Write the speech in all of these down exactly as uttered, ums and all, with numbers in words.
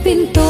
pinto.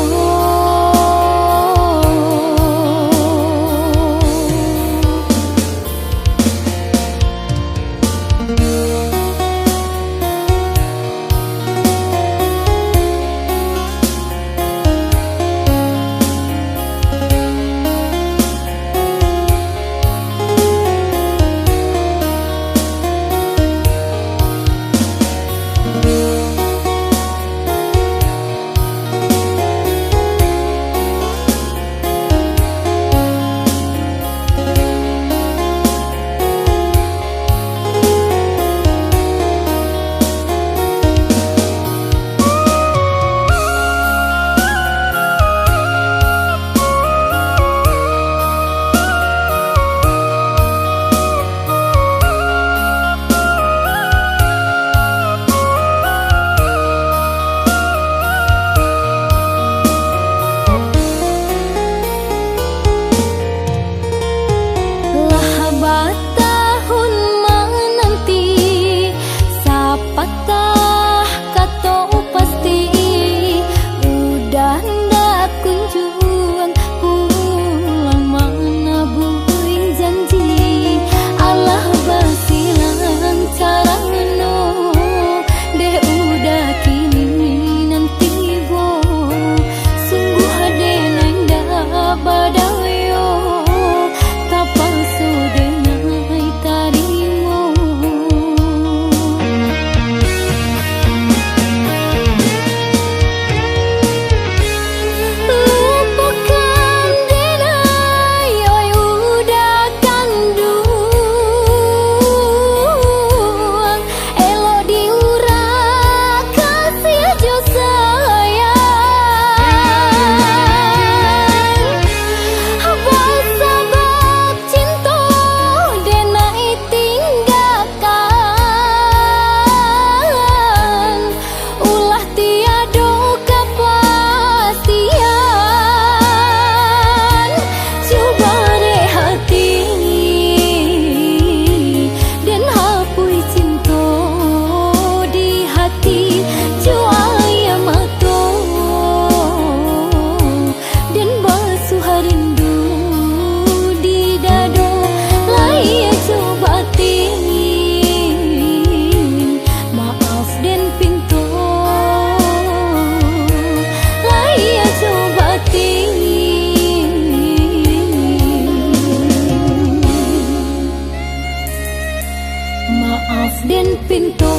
Lah batahun mananti sapatah kato pasti, udah ndak kunjuang pulang manabuih janji. Alah basilang karano dek udah kini nan tibo. Sungguah denai ndak badayo, tapaso denai tarimo. Lupokan denai, oi udah kanduang, elok diurak kasih jo sayang. Basabab cinto denai tinggakan, ulah tiado kapastian. Cubo rek hati, den hapuih cinto di hati jo aia mato, den basuah rindu di dado, lai jo batin. Maaf den pinto, lai jo batin. Maaf den pinto,